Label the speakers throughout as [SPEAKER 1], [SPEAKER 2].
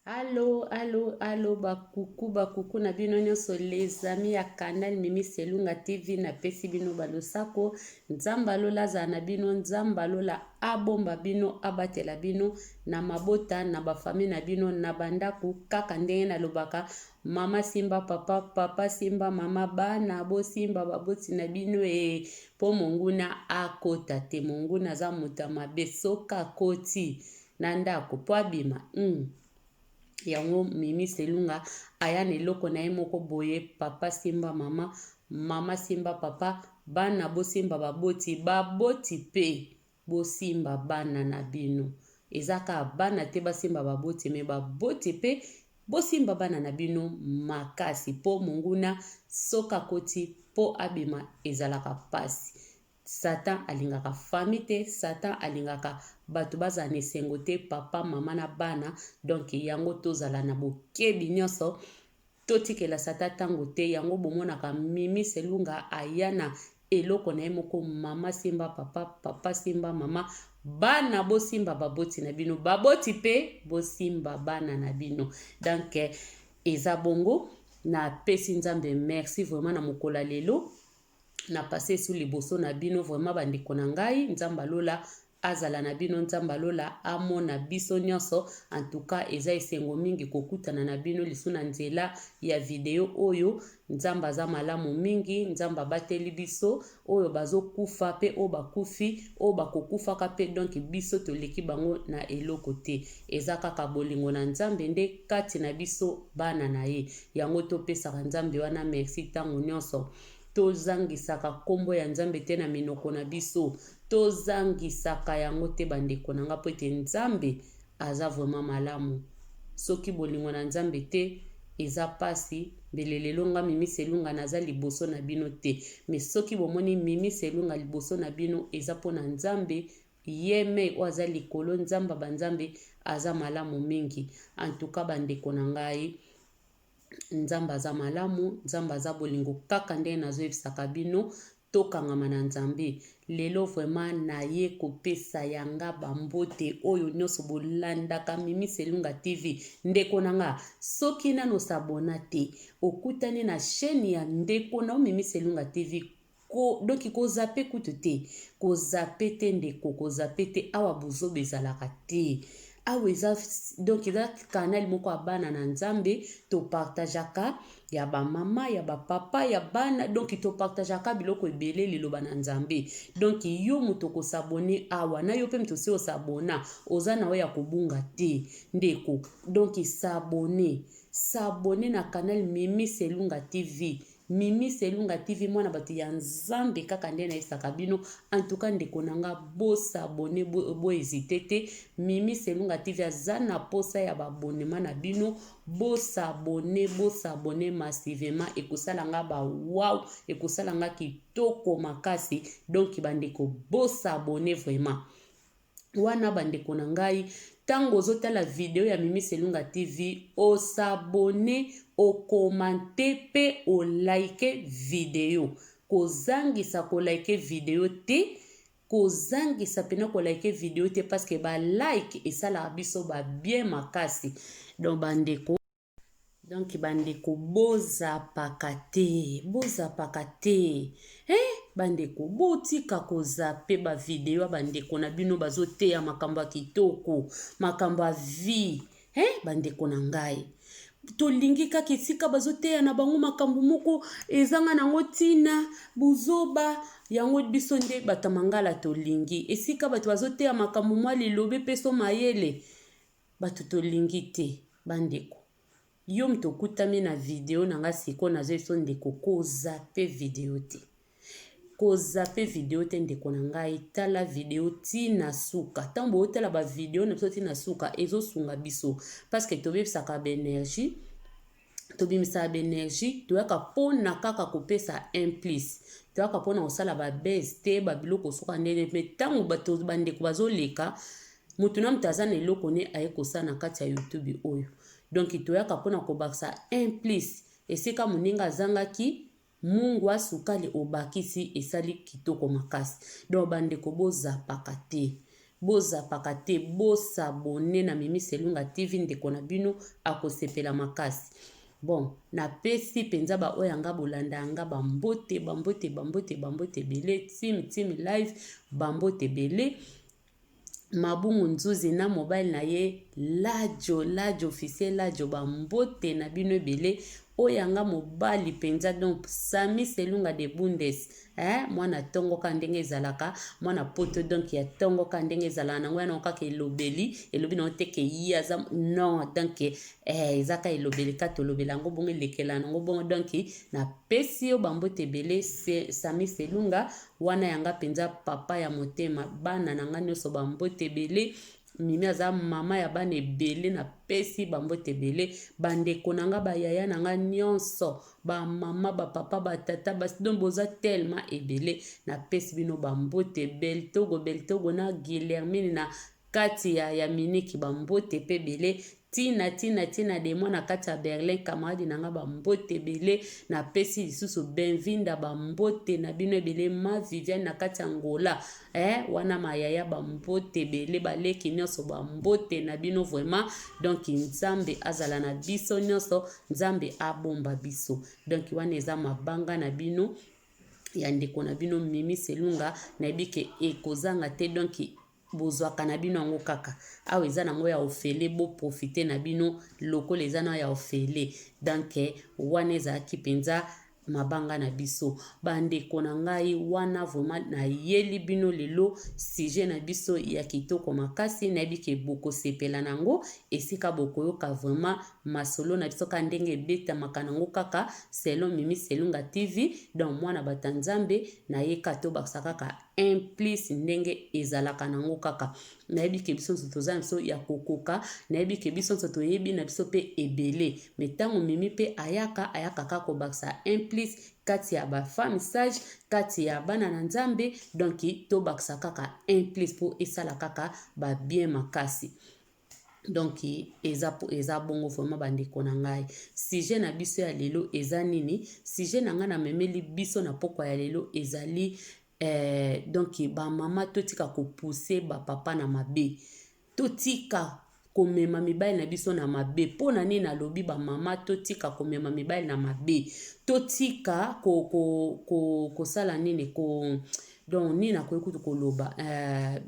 [SPEAKER 1] Allo allo allo ba coucou ba coucou na bino nyonso les amis ya canal Mimi Selunga TV napesi bino ba losako. Nzambe alola azala na bino, Nzambe alola abomba bino, abatela bino na mabota, na ba famille na bino, na bandako kaka ndenge nalobaka mama simba papa, papa simba mama, bana bosimba baboti na bino ee po monguna akota te. Monguna aza moto ya mabe soki akoti na ndako po abima hum yango mimi selunga aya na eloko na ye moko boye papa simba mama mama simba papa bana bosimba baboti baboti pe bosimba bana na bino eza kaka bana te basimba baboti me baboti pe bosimba bana na bino makasi po monguna soki akoti po abima ezalaka pasi. Satan alingaka famille te, satan alingaka batu bazala na esengo te, papa, maman na bana, donc yango tozala na bokebi nionso, totikela satan tango te, yango bomonaka Mimi Selunga aya na eloko na ye moko, maman simba papa, papa simba maman, bana bosimba baboti na bino, baboti pe bosimba bana na bino, donc eza bongo, na pesi Nzambe merci vraiment na mokolo ya lelo. Na passe su liboso na bino vraiment ba ndeko na ngai nzambe lola azala na bino nzambe lola amona biso nyonso en tout cas eza esengo mingi kokutana na bino lisu na nzela ya video oyo nzambe aza malamu mingi nzambe abateli biso oyo bazokufa pe oyo bakufi oyo bakokufaka pe donc biso toleki bango na eloko te eza kaka bolingo na nzambe nde kati na biso bana na ye yango topesaka nzambe wana merci ntango nyonso. Tozangisaka nkombo ya Nzambe te na minoko na biso. Tozangisaka yango te bandeko na nga mpo ete Nzambe aza vraiment malamu. Soki bolingo na Nzambe te eza pasi mbele lelo nga Mimi Selunga naza liboso na bino te. Mais soki bomoni Mimi Selunga liboso na bino eza mpo na Nzambe ye mei oyo aza likolo Nzambe ba Nzambe aza malamu mingi. En tout cas bandeko na ngai Nzambe aza malamu, Nzambe aza bolingo kaka ndenge nazoyebisaka bino tokangama na Nzambe. Lelo vraiment naye kopesa yanga ba mbote oyo nyonso bolandaka Mimi Selunga TV. Ndeko na nga soki nano osabona te okutani na chaîne ya ndeko na yo Mimi Selunga TV ko donc ko zappe kutu te ko zappe te ndeko ko zappe te awa buzoba ezalaka te awa eza donc eza canal moko ya bana na nzambe topartageaka ya bamama ya bapapa ya bana donc topartageaka biloko ebele liloba na nzambe donc yo moto okosabone awa na yo mpe moto osi osabona oza na yo ya kobunga te ndeko donc sabone sabone na canal mimi selunga tv Mimi Selunga TV mwana bato ya nzambe kaka nde nayebisaka bino en tout cas ndeko na nga bo s'abonner bo, bo hésiter te Mimi Selunga TV aza na posa ya ba abonnement na bino bo s'abonner bo s'abonner massivement ekosala nga ba wow ekosala nga kitoko makasi donc bandeko bo s'abonner vraiment wana bandeko na ngai ntango ozotala video ya Mimi Selunga TV osabone okomante mpe olike video kozangisa kolike video te kozangisa mpena kolike video te parce que balike esalaka biso babien makasi donc bandeko Donc bandeko bozapaka te bozapaka te eh bandeko botika kozape ba video ya bandeko na bino bazoteya makambo ya kitoko makambo ya vie eh bandeko na ngai tolingi kaka esika bazoteya na bango makambo moko ezanga nango ntina buzoba yango biso nde bato ya mangala tolingi esika bato bazoteya makambo mwa liloba epeso mayele Batu tolingi te ba ndeko. Yo moto okutami na video na nga sikoyo nazo yebiso ndeko ko zappe video te. Ko zappe video te ndeko na ngai tala video ti na suka. Tango botala ba video na biso ti na suka ezo sunga biso parce que tobebisaka ba energie tobimisaka ba energie toyaka pona kaka kopesa un plus toyaka pona kosala ba buzz te ba biloko soka ndenge mais tango bato bandeko bazoleka Mutu na mutu aza na eloko ne aye kosala na kati ya youtube oyo donc toyaka pona kobakisa un plus esika muninga azangaki mungwa sukali obakisi esali kitoko makasi donc ba ndeko bo zapaka te. Bozapaka te, bo s'abonner na Mimi Selunga TV, ndeko na bino akosepela makasi. Bon, napesi mpenza baoyo ya nga bolanda ya nga bambote, bambote, bambote, bambote ebele. Team, team live, bambote ebele. Mabungu Nzuzi na mobali na ye Lajo, Lajo officiel Lajo, bambote na bino ebele. Oyo ya nga mobali mpenza, donc Sami Selunga de Bundes, eh, mwana tongo ka ndenge ezalaka, mwana poto, donc ya tongo ka ndenge ezalaka nango yana kaka elobeli, elobi nango te ke ye aza non, donc eh, eza ka elobeli ka tolobela yango bongo, elekela nango bongo. Donc napesi yo bambote ebele, Sami Selunga wana yanga mpenza papa ya motema. Bana na nga nyonso, bambote ebele. Mimi aza mama ya bana ebele, napesi bambote ebele. Bandeko na nga, bayaya na nga nyonso, bamama, bapapa, batata, basi, donc boza tellement ebele, napesi bino bambote. Beltogo, Beltogo na Guilhermine na kati ya Munich, bambote mpe ebele. Ntina, ntina, ntina de moi na kati ya Berlin, camarade na nga, bambote ebele. Napesi lisusu Benvinda, bambote na bino ebele. Ma Viviane na kati ya Ngola, eh, wana mayaya, bambote ebele. Baleki nyonso, bambote na bino vraiment. Donc Nzambe azala na biso nyonso, Nzambe abomba biso. Donc wana eza mabanga na bino ya ndeko na bino Mimi Selunga. Nayebi ke ekozanga te, donc bozwaka na bino yango kaka awa, eza nango ya ofele, boprofiter na bino lokola eza na ya ofele. Donc wana ezalaki mpenza mabanga na biso, bandeko na ngai. Wana vraiment nayeli bino lelo sujet na biso ya kitoko makasi. Nayebi ke bokosepela nango, esika bokoyoka vraiment masolo na biso kaka ndenge ebetamaka nango kaka selon Mimi Selunga TV. Donc mwana bato ya Nzambe, nayeka tobakisa kaka un plus ndenge ezalaka nango kaka. Nayebi ke biso nyonso toza na biso ya kokoka, nayebi ke biso nyonso toyebi na biso mpe ebele, mais ntango Mimi mpe ayaka, ayaka kaka kobakisa un plus kati ya bafemme sage, kati ya bana na Nzambe. Donc tobakisa kaka un plus mpo esala kaka babien makasi. Donc eza bongo vraiment, bandeko na ngai. Sujet na biso ya lelo eza nini? Sujet na ngai namemeli biso na pokwa ya lelo ezali donc bamama, totika kopousser bapapa na mabe, totika komema mibali na biso na mabe. Mpo na nini nalobi bamama totika komema mibali na mabe? Totika kosala ko, ko, nini ko, donc nini nakoki kutu koloba,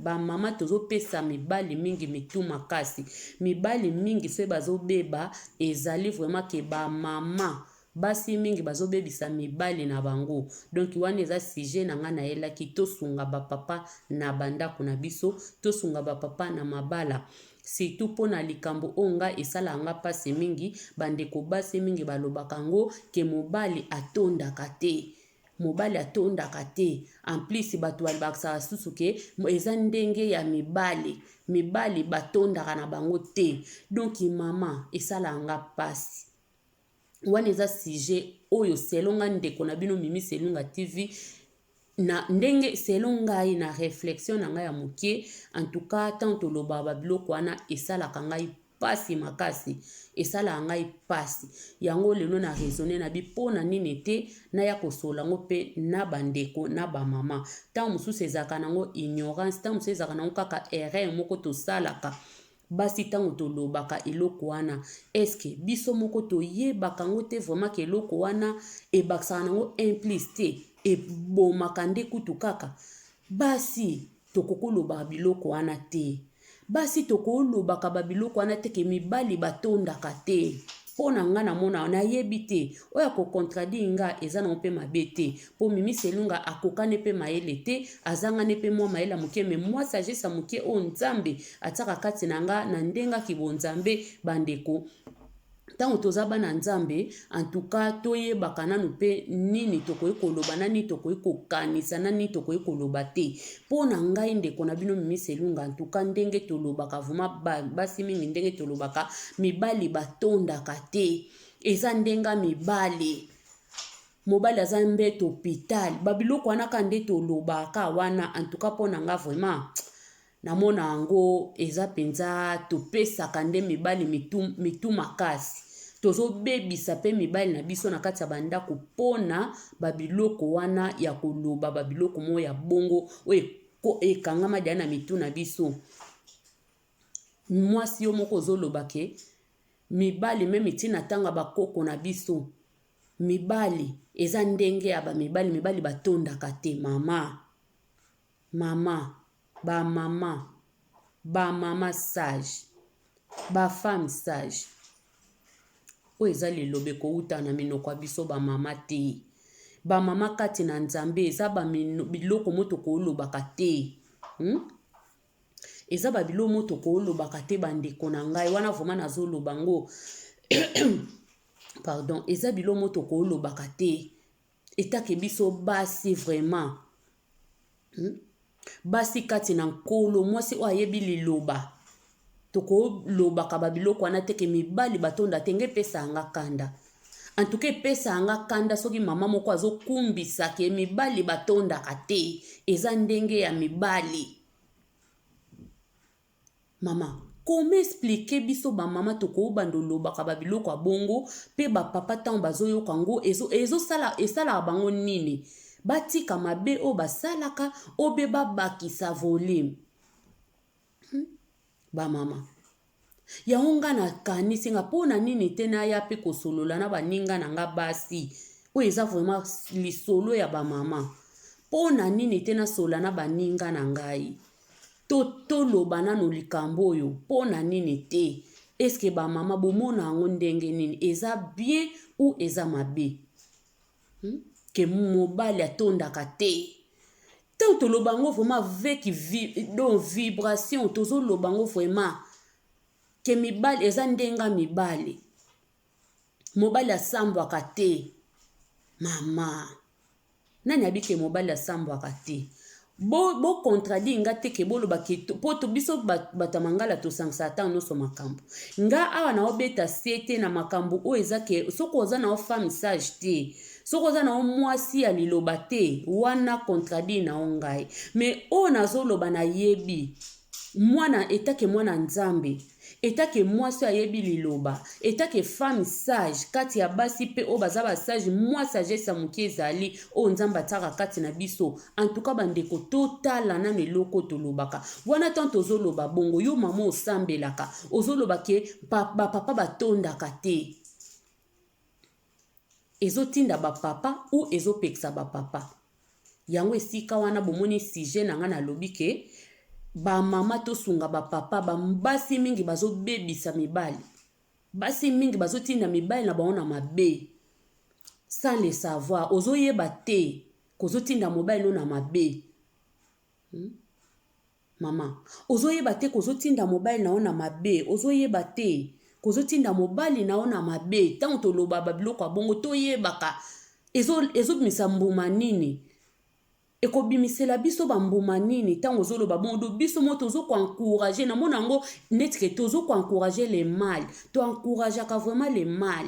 [SPEAKER 1] bamama tozopesa mibali mingi mitu makasi. Mibali mingi soki bazobeba, ezali vraiment ke bamama, basi mingi bazobebisa mibali na bango. Donc wana eza sujet na ngai nayelaki. Tosunga bapapa na bandako na biso, tosunga bapapa na mabala, surtout mpona likambo oyo ngai esalaka nga mpasi mingi. Bandeko basi mingi balobaka yango ke mobali atondaka te, mobali atondaka te. En plus bato balobakisaka susu ke eza ndenge ya mibali, mibali batondaka na bango te. Donc mama, esalaka nga mpasi. Wana eza sujet oyo selon nga, ndeko na bino Mimi Selunga TV, na ndenge selon ngai na réflexion na ngai ya moke. En tout cas, ntango tolobaka babiloko wana, esalaka ngai mpasi makasi, esalaka ngai mpasi. Yango lelo na raisonner na bi mpo na nini te naya kosola yango mpe na bandeko na bamama. Ntango mosusu ezalaka nango ignorance, ntango mosusu ezalaka nango kaka erreur moko tosalaka basi ntango tolobaka eloko wana. Eske biso moko toyebaka yango te vraiment ke eloko wana ebakisaka nango un plus te, ebomaka nde kutu kaka? Basi tokoki kolobaka biloko wana te, basi tokolobaka babiloko wana te ke mibali batondaka te. Mpo na nga namona, nayebi te, oyo akocontredire nga eza nango mpe mabe te, mpo Mimi Selunga akokani mpe mayele te, azangani mpe mwa mayele ya moke, mais mwa sagesse ya moke oyo Nzambe atiaka kati na nga na ndenge akibonzambe. Bandeko, ntango toza bana Nzambe, en tout cas toyebaka nanu mpe nini tokoki koloba na nini tokoki kokanisa na nini tokoki koloba te. Mpo na ngai, ndeko na bino Mimi Selunga, en tout cas ndenge tolobaka vraiment, basi mingi, ndenge tolobaka mibali batondaka te, eza ndenge mibali, mobali aza mbeto hôpital, babiloko wana kaka nde tolobaka wana. En tout cas mpo na nga vraiment namona yango eza mpenza topesaka nde mibali mitu makasi, tozobebisa mpe mibali na biso na kati ya bandako mpona babiloko wana ya koloba, babiloko moko ya bongo oyo. ekangama deya na mitu na biso. Mwasi yo moko ozoloba ke mibali meme ti na ntango ya bakoko na biso, mibali eza ndenge ya bamibali, mibali batondaka te. Mama, mama, bamama, bamama sage, bafemme sage, oyo eza liloba ekowuta na minoko ya biso bamama te. Bamama kati na Nzambe, eza biloko mo tokolobaka te, Eza babiloko mo tokolobaka te, bandeko na ngai. Wana vraiment nazoloba ngo, pardon, eza biloko mo tokolobaka te etake biso basi vraiment, Basi kati na Nkolo, mwasi oyo ayebi liloba, tokolobaka babiloko wana te ke mibali batonda te. Nge epesa yanga kanda, en tout cas epesa yanga kanda soki mama moko azokumbisa ke mibali batondaka te, eza ndenge ya mibali. Mama, comment expliquer biso bamama tokobanda olobaka babiloko ya bongo? Mpe bapapa, ntango bazoyoka yango, ezosala, esalaka bango nini? Batika mabe oyo basalaka obe babakisa volume, Bamama, yango nga nakanisi nga mpo na nini te naya mpe kosolola na baninga na nga basi. Oyo eza vraiment lisolo ya bamama. Mpo na nini te nasolola na baninga na ngai, toloba nano likambo oyo? Mpo na nini te? Eske bamama bomona yango ndenge nini? Eza bien ou eza mabe, Ke mobali atondaka te, ntango toloba yango vraiment avec donc vibration, tozoloba yango vraiment ke mibali eza ndenge mibali, mobali asambwaka te. Mama, nani abi ke mobali asambwaka te? Bocontredire nga te ke boloba ke po biso bato ya mangala tosangisaka ntango nyonso makambo. Nga awa naobeta se te na makambo oyo. Eza ke soki oza na yo femme sage te, soki oza na yo mwasi ya liloba te, wana contredire na yo ngai. Mais oyo nazoloba, nayebi mwana etake mwana Nzambe, etake mwasi ayebi liloba, etake femme sage kati ya basi mpe oyo baza basage. Mwa sagesse ya moke ezali oyo Nzambe atiaka kati na biso. Antuka bandeko, totala nano eloko tolobaka wana. Ntango tozoloba bongo, yo mama osambelaka, ozoloba ke bapapa batondaka te, ezotinda bapapa ou ezopekisa bapapa? Yango esika wana bomoni sujet na ngai, nalobi ke bamama tosunga bapapa. Basi mingi bazobebisa mibali, basi mingi bazotinda mibali na bango na mabe sans le savoir. Ozoyeba te kozotinda mobali no na mabe, Mama, ozoyeba te kozotinda mobali na yo na mabe, ozoyeba te kozotinda mobali na yo na mabe. Ntango toloba babiloko ya bongo, toyebaka ezobimisa mbuma nini, ekobimisela biso bambuma nini. Ntango ozoloba bongo, do biso mo tozokoencourager, namona yango neti ke tozokoencourager le mal, toencourageaka vraiment le mal.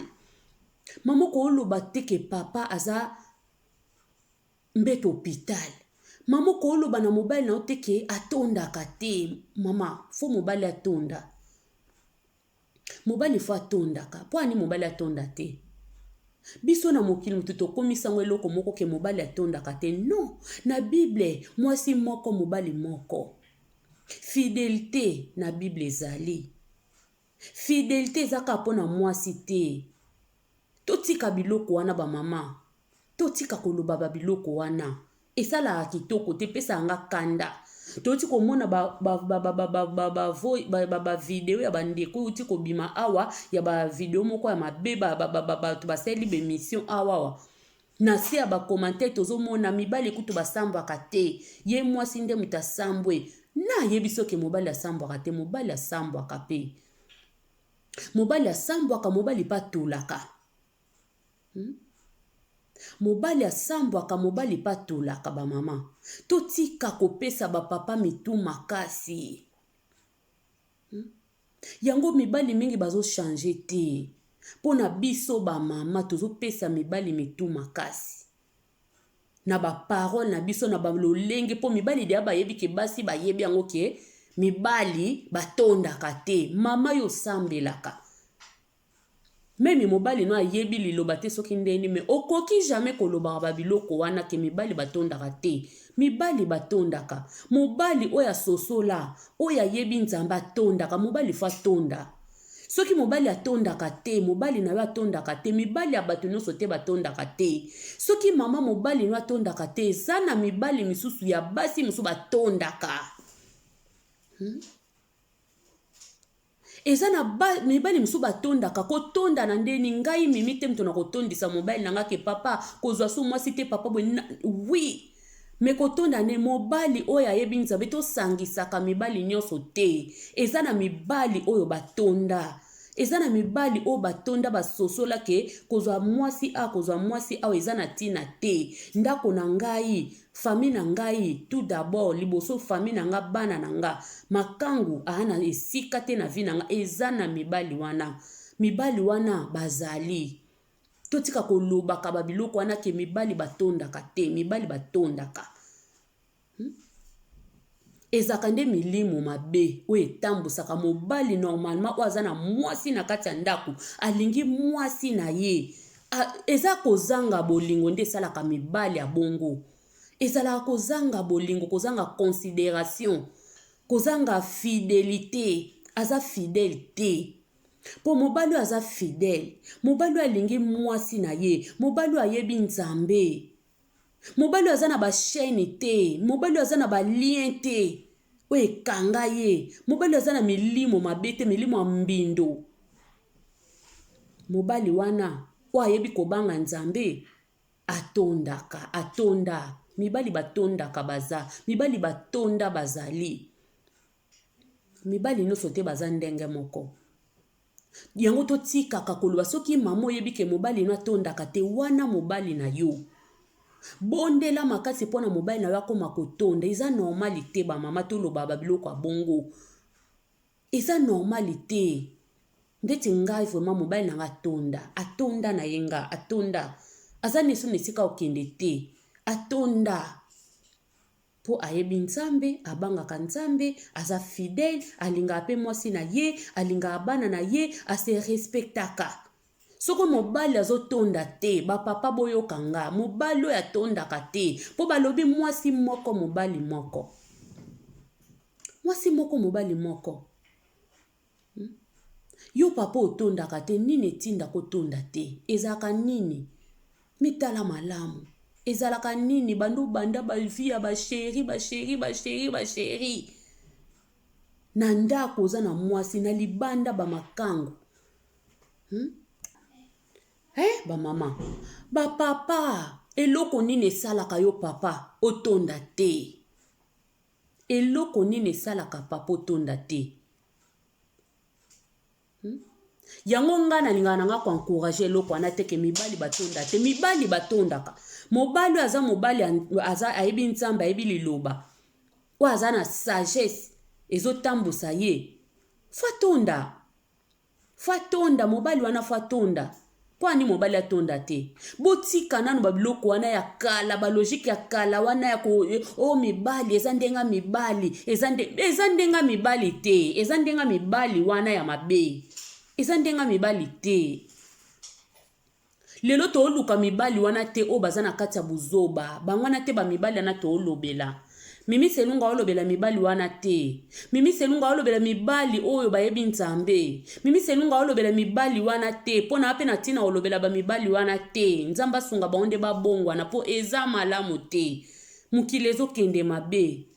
[SPEAKER 1] Mama, kooloba te ke papa aza mbeto hôpital. Mama, kooloba na mobali na yo te ke atondaka te. Mama, faut mobali atonda, mobali faut atondaka. Mpo ani mobali atonda te? Biso na mokili motu tokomisango eloko moko ke mobali atondaka te. Non, na Bible mwasi moko, mobali moko. Fidélité na Bible ezali, fidélité eza kaka mpona mwasi te. Totika biloko wana, bamama, totika koloba babiloko wana, esalaka kitoko te, epesaka nga kanda. Touti komona bavideo ya bandeko euti kobima awa, ya bavideo moko ya mabe, bato basali baémission awawa. Na se ya bacommentaire tozomona mibali kutu basambwaka te, ye mwasi nde moto asambwe. Na ayebi soki mobali asambwaka te? Mobali asambwaka mpe, mobali asambwaka, mobali mpe atulaka, Mobali asambwaka, mobali mpe atulaka. Bamama, totika kopesa bapapa mitu makasi, Yango mibali mingi bazochanger te mpo na biso bamama tozopesa mibali mitu makasi na baparole na biso, na balolenge, mpo mibali deya bayebi ke basi bayebi yango ke mibali batondaka te. Mama, yo osambelaka. Meme mobali no ayebi liloba te soki ndeni me okoki jamais kolobaka ba biloko wana ke mibali batondaka te. Mibali batondaka. Mobali oyo asosola, oyo ayebi Nzambe atondaka. Mobali fo atonda. Soki mobali atondaka te, mobali na yo atondaka te, mibali ya bato nyonso te batondaka te. Soki mama mobali no atondaka te, eza na mibali misusu ya basi mosusu batondaka. Eza na ba, mibali mosusu batondaka kotonda na ndeni ngai mimi te moto na kotondisa mobali na nga ke papa kozwa su mwasi te papa boye oui me kotonda nde mobali oyo ayebi nzambe tosangisaka mibali nyonso te eza na mibali oyo batonda eza na mibali oyo batonda basosola ke kozwa mwasi awa kozwa mwasi awa eza na ntina te ndako na ngai Famille na ngai tout d'abord liboso famille na nga bana na nga makangu aa na esika te na vie na nga eza na mibali wana mibali wana bazali totika kolobaka ba biloko wana ke mibali batondaka te mibali batondaka hmm? Ezalaka nde milimo mabe oyo etambusaka mobali normalement oyo aza na mwasi na kati ya ndako alingi mwasi na ye eza kozanga bolingo nde esalaka mibali ya bongo ezalaka kozanga bolingo kozanga consideration kozanga fidelite aza fidèle te mpo mobali oyo aza fidèle mobali oyo alingi mwasi na ye mobali oyo ayebi nzambe Mobali oyo aza na ba chaine te, mobali oyo aza na ba lien te oyo ekanga ye, mobali oyo aza na milimo mabe te, milimo ya mbindo. Mobali wana oyo ayebi kobanga Nzambe atondaka, atonda. Mibali batondaka baza, mibali batonda bazali. Mibali nyonso te baza ndenge moko. Yango totikaka koloba soki mama oyebi ke mobali no atondaka te wana mobali na yo. Bondela makasi mpo na mobali na yo akoma kotonda. Eza normal te ba mama toloba ba biloko ya bongo. Eza normal te. Ndeti ngai vraiment mobali na nga atonda. Atonda na ye nga atonda. Aza neso na esika okende te. Atonda. Po ayebi Nzambe, abangaka Nzambe, aza fidèle, alingaka pe mwasi na ye, alingaka bana na ye, a se respectaka. Soko mobali azotonda te, ba papa boyoka nga, mobali oyo atondaka te, po balobi mwasi moko mobali moko. Mwasi moko mobali moko. Hmm? Yo papa otondaka te, nini etinda kotonda te? Ezalaka nini? Mitala malamu. Ezalaka nini? Banda obanda ba vie ya ba chéri, ba chéri, ba chéri, ba chéri. Na ndako oza na mwasi, na libanda ba makangu. Hmm? Eh, ba mama, ba papa, eloko nini esalaka yo papa otonda te? Eloko nini esalaka papa otonda te? Hmm? Yango nga nalingaka na nga ko encourager eloko wana te ke mibali batonda te. Mibali batondaka. Mobali oyo aza mobali aza ayebi Nzambe, ayebi liloba. Oyo aza na sagesse ezotambusa ye. Faut atonda. Faut atonda mobali wana faut atonda. Mpo ani mobali atonda te? Botika nanu ba biloko wana ya kala, ba logique ya kala wana ya ko oh mibali eza ndenga mibali, eza nde eza ndenga mibali te, eza ndenga mibali wana ya mabe. Eza ndenga mibali te. Lelo tooluka mibali wana te oyo baza na kati ya buzoba. Bango wana te ba mibali wana toolobela. Mimi Selunga olobela mibali wana te. Mimi Selunga olobela mibali oyo bayebi Nzambe. Mimi Selunga olobela mibali wana te. Mpo na pe na tina olobela ba mibali wana te. Nzambe asunga bango nde babongwana mpo eza malamu te. Mokili ezokende mabe.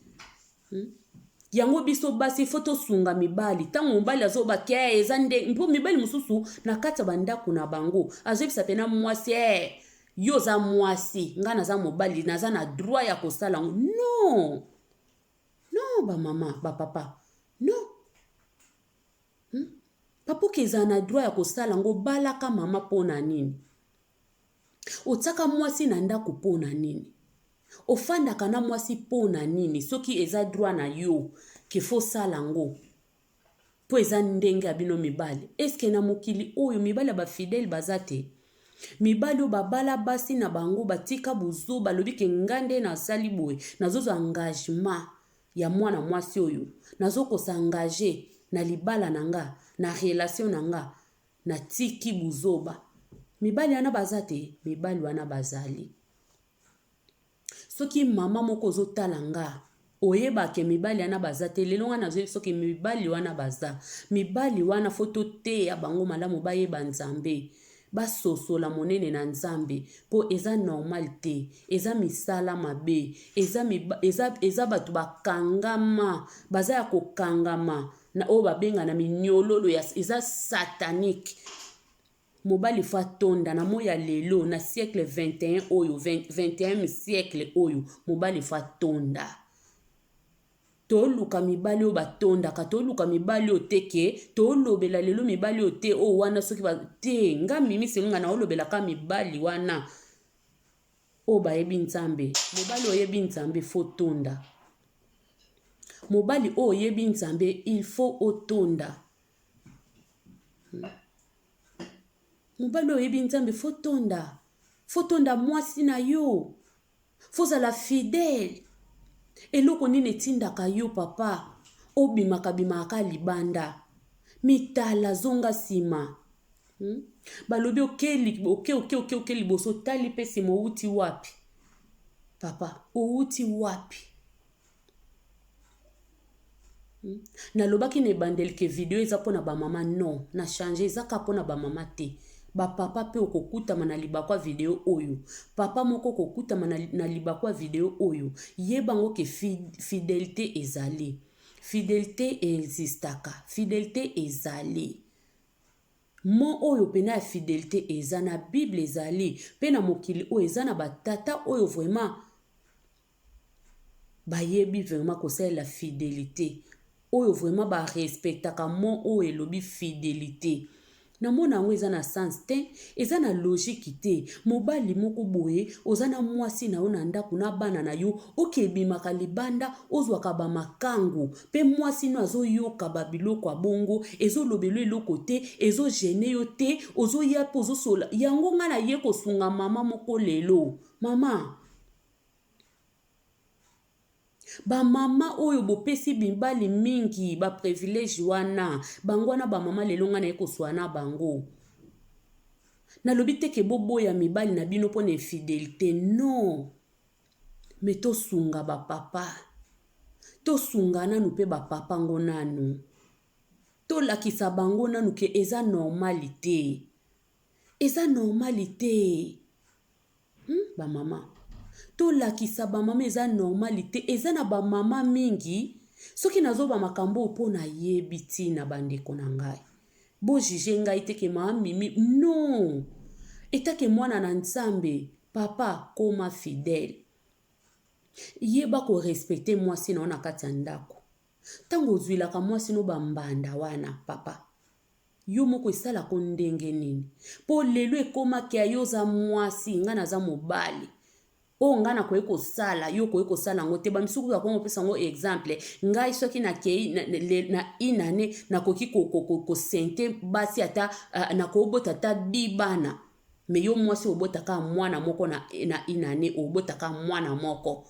[SPEAKER 1] Hmm? Yango biso basi fo tosunga mibali ntango mobali azoba ke eh, eza nde mpo mibali mosusu na kati ya bandako na bango azoyebisa mpena mwasi eh, yo oza mwasi ngai naza mobali naza na droit ya kosala yango non non bamama bapapa non hmm? papa okezala na droit ya kosala yango balaka mama mpo na nini Otiaka mwasi na ndako po na nini? Ofandaka na mwasi po na nini? Soki eza droit na yo ke faut osala ngo po eza ndenge ya bino mibali. Est ce que na mokili oyo mibali ya ba fidèle baza te? Mibali oyo babala basi na bango batika buzoba balobi ke nga nde nasali boye nazozwa engagement ya mwana mwasi oyo nazo ko s'engager na libala na nga na relation na nga. Natiki buzoba. Mibali wana baza te? Mibali wana bazali. Soki mama moko ozotala nga oyeba ke mibali wana baza te lelo nga nazoyebi soki mibali wana baza mibali wana fo toteya bango malamu bayeba nzambe basosola monene na nzambe mpo eza normal te eza misala mabe eza, eza, eza bato bakangama baza ya kokangama na oyo babenga na minyololo ya eza satanique Mobali faut atonda na moi ya lelo na siècle 21 oyo 21e siècle oyo mobali faut atonda. Toluka mibali oyo batondaka, toluka mibali oyo te ke tolobela lelo mibali oyo te oyo wana soki ba te nga Mimi Selunga na olobela ka mibali wana oyo bayebi Nzambe. Mobali oyebi Nzambe faut tonda. Mobali oyo oyebi Nzambe il faut otonda. Mobali oyo oyebi Nzambe fo tonda. Fo tonda mwasi na yo. Fo zala fidèle. Eloko nini etindaka yo papa obimaka bimaka libanda. Mitala zonga sima. Hmm? Balobi oke oke oke oke oke liboso otali mpe sima owuti wapi? Papa, owuti wapi? Hmm? Nalobaki na ebandeli ke video eza pona ba mama non, na change eza kaka pona ba mama te. Ba papa pe okokutama na libaku ya video oyo. Papa moko okokutama na, na libaku ya video oyo. Yeba ngo ke fidelite ezali. Fidelite existaka. Fidelite ezali. Mot oyo pena ya fidelite eza na bible ezali pe na mokili oyo eza na ba tata oyo vraiment bayebi vraiment kosalela fidelite oyo vraiment ba respectaka mot oyo elobi fidelite namona yango eza na sens te eza na logique te mobali moko boye oza na mwasi na yo na ndako na bana na yo oke ebimaka libanda ozwaka bamakangu mpe mwasi no azoyoka babiloko ya bongo ezolobelo eloko te ezogene yo te ozoya mpe ozosola yango ngai naye kosunga mama moko lelo mama Ba mama oyo bopesi mibali mingi ba privilège wana bango wana ba mama lelo ngai naye kosua na bango nalobi te ke boboya mibali na bino pona infidelite non mais tosunga ba papa tosunga nanu pe ba papa ngo nanu tolakisa bango nanu ke eza normal te eza normal te. Hum ba mama tolakisa ba mama eza normal te eza na ba mama mingi soki nazoba makambo oyo mpo nayebi ntina bandeko na ngai bo juge ngai te ke mama mimi non etake mwana na nzambe papa koma fidèle yeba korespecte mwasi na yo na kati ya ndako ntango ozwilaka mwasi no bambanda wana papa Yo moko esalako ndenge nini? Po lelo ekoma ke yo oza mwasi nga naza mobali oyo nga nakoki kosala yo okoki kosala yango te ba misusu kutu bakomi kopesa yango exemple ngai soki nakei na, na, na une année nakoki kosente ko, ko basi ata uh, nakobota ata di bana me yo mwasi obotaka mwana moko na, na une année obotaka mwana moko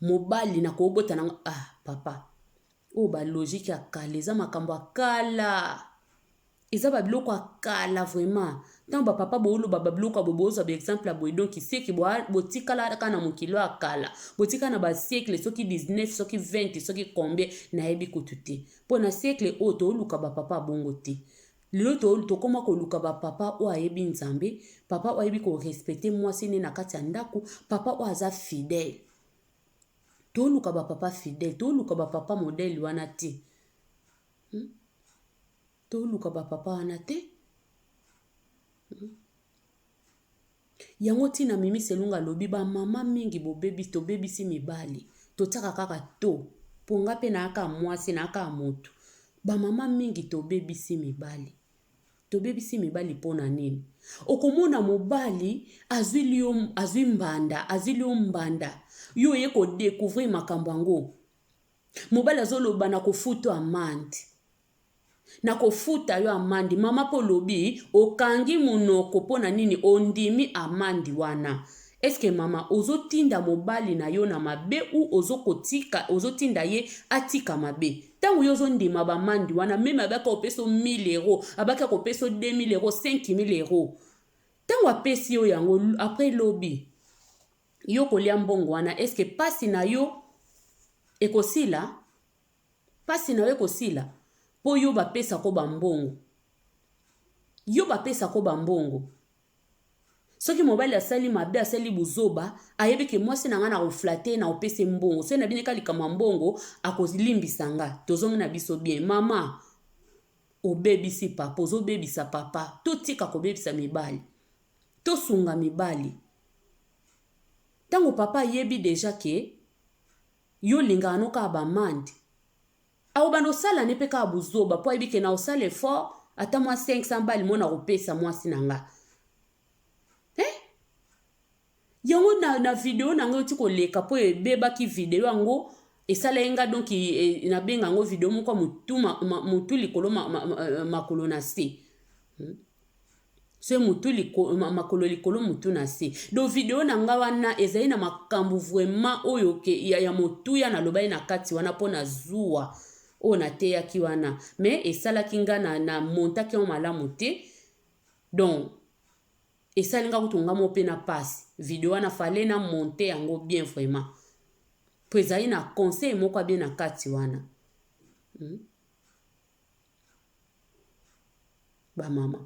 [SPEAKER 1] mobali nakobota nango ah papa Oyo ba logique ya kala eza makambo ya kala eza ba biloko ya kala vraiment ntango ba papa booloba ba biloko ya boye bozwa ba exemple ya boye donc seke botikala kaka na mokili ya kala botikala na ba siècle soki 19 soki 20 soki combien nayebi kutu te mpo na siècle oyo toluka ba papa bongo te lelo tokoma koluka ba papa oyo ayebi nzambe papa oyo ayebi korespecte mwasi ne na kati ya ndako papa oyo aza fidèle Toluka ba papa fidèle, toluka ba papa modèle wana te. Hmm? Toluka ba papa wana te. Hmm? Yango ntina Mimi Selunga alobi ba mama mingi bobebi tobebisi mibali totiaka kaka to mpo nga mpe nayaka mwasi nayaka moto ba mama mingi tobebisi mibali Tobebisi mibali pona nini? Okomona mobali azwili yo azwi mbanda azwili yo mbanda yo oye ko decouvrir makambo yango mobali azoloba na kofuta amande na kofuta yo amande mama mpo olobi okangi monoko mpo na nini ondimi amande wana eske mama ozotinda mobali na yo na mabe ou ozokotika ozotinda ye atika mabe? Ntango yo ozondima bamandi wana, meme abaki kopesa yo 1000 euro, abaki kopesa yo 2000 euro, 5000 euro, ntango apesi yo yango, après lobi yo kolia mbongo wana, eske pasi na yo ekosila? Pasi na yo ekosila mpo yo bapesako bambongo, yo bapesako bambongo. Soki mobali asali mabe, asali buzoba, ayebi ke mwasi na ngai na koflatter, na kopesa mbongo, soki na bino eka likambo ya mbongo, akolimbisa nga, tozongi na biso bien. Mama, obebisi papa, ozobebisa papa. Totika kobebisa mibali, tosunga mibali. Ntango papa ayebi déjà ke yo olingaka no kaka bamande, akobanda osala ne mpe kaka buzoba, mpo ayebi ke na osala effort ata mwa 500 bali mo na kopesa mwasi na nga, eh? Yango na video na ngai oti koleka, mpo ebebaki video yango, esala nga donc e, nabenga yango video moko motu, motu likolo, makolo na se, So motu makolo likolo, motu na se. Donc video na nga wana ezali na makambo vraiment oyo ke, ya motuya nalobaki na kati wana mpo na zuwa oyo nateyaki wana, mais esalaki nga na montaki yango malamu te. Donc esali nga kutu nga mo mpe na pasi. Video wana fallait na monter yango bien vraiment, mpo ezali na conseil moko abie na kati wana. Bamama,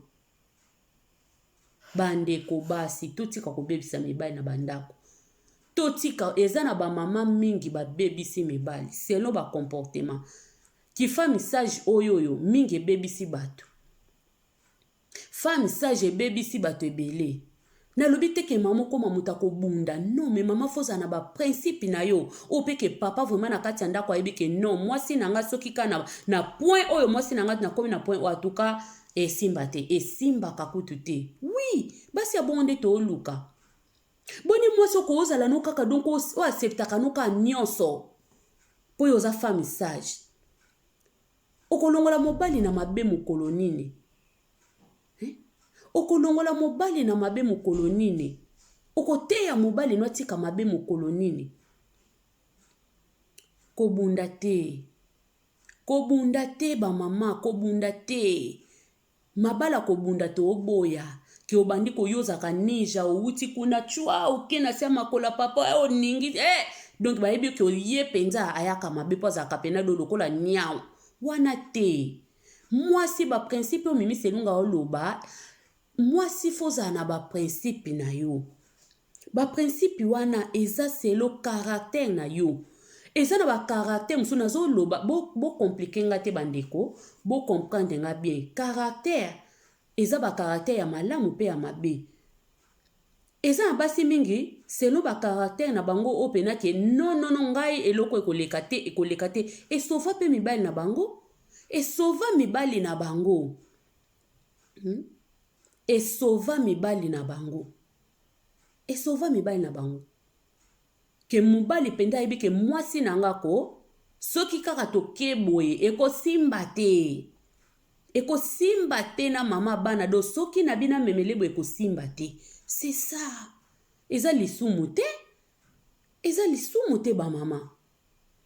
[SPEAKER 1] bandeko basi, totika kobebisa mibali na bandako. Totika. Eza na bamama mingi babebisi mibali selon bacomportement. Kifemme sage oyo mingi ebebisi bato. Femme sage ebebisi bato ebele. Nalobi te ke mama okóma moto akobunda, non, mais mama faut ozala na baprincipe na yo oyo mpe ke papa vraiment na kati ya ndako ayebi ke non, mwasi na nga, soki ka na point oyo, mwasi na nga nakomi na point oyo, atuka esimba te, esimbaka kutu te. Oui, basi ya bongo nde tooluka. Boni mwasi okozala no kaka donc oyo acceptaka no kaka nyonso mpo oyo oza femme sage, okolongola mobali na mabe mokolo nini, eh? Okolongola mobali na mabe mokolo nini? Okoteya mobali no atika mabe mokolo nini? Kobunda te, kobunda te, bamama, kobunda te. Mabala kobunda tooboya ke obandi koyozaka ninja, owuti kuna cwa, oke na sia makolo ya papa, eh, oningi, eh! Donc bayebi ke oye mpenza ayaka mabe mpo azalaka pena do lokola niau wana te. Mwasi, baprincipe oyo Mimi Selunga oloba, mwasi faut ozala na baprincipe na yo. Baprincipe wana eza selon caractère na yo. Eza na bacaractère mosusu nazoloba, bocompliquer nga te bandeko, bocomprendre nga bien. Caractère eza bacaractère ya malamu mpe ya mabe. Eza na basi mingi selon bacaractère na bango oyo mpena ke non, non, non, ngai eloko ekoleka te, ekoleka te. Esauva mpe mibali na bango, esauva mibali na bango, Esauva mibali na bango, esauva mibali na bango, ke mobali mpenza ayebi ke mwasi na nga ko, soki kaka toke boye, ekosimba te, ekosimba te na mama bana do, soki na bino amemele boye, ekosimba te. C'est ça. Eza lisumu te, eza lisumu te. Bamama,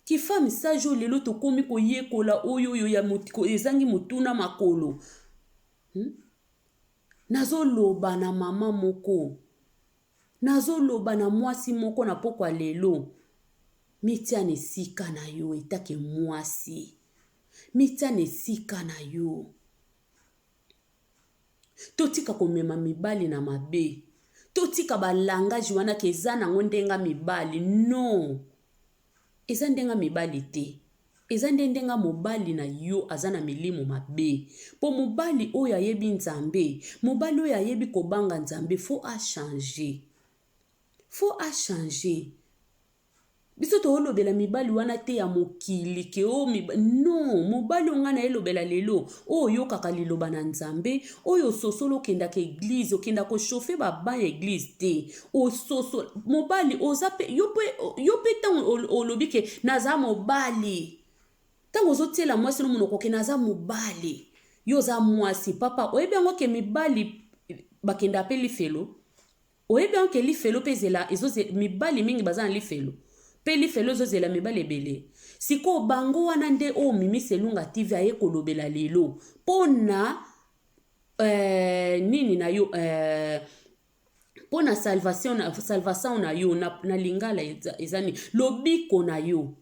[SPEAKER 1] kifemme sage oyo lelo tokómi koyekola, oyo ya ezangi motuna makolo, Nazoloba na mama moko, nazoloba na mwasi moko na pokwa lelo: mitia na esika na yo etake mwasi, mitia na esika na yo. Totika komema mibali na mabe, totika balangage wana ke eza nango ndenge mibali. Non, eza ndenge mibali te, eza nde ndenge mobali na yo aza na milimo mabe. Mpo mobali oyo ayebi Nzambe, mobali oyo ayebi kobanga Nzambe, faut achanger, faut achanger. Biso toolobela mibali wana te ya mokili ke o non, mobali oyo ngai nayelobela lelo, oyo oyokaka liloba na Nzambe, oyo ososolo, okendaka église, okendaka kochauffer babancs ya église te, ososo mobali oza mpe yo mpe. Ntango olobi ke naza mobali, ntango ozotiela mwasi no monoko ke naza mobali, yo oza mwasi. Papa, oyebi yango ke mibali bakendaka mpe lifelo? Oyebi yango ke lifelo mpe ezela, mibali mingi baza na lifelo, mpe lifelo ezozela mibali ebele. Sikoyo bango wana nde oyo Mimi Selunga TV aye kolobela lelo mpo na eh, nini na yo eh, mpo na salvation na, salvation na yo na, na lingala eza, eza nini lobiko na yo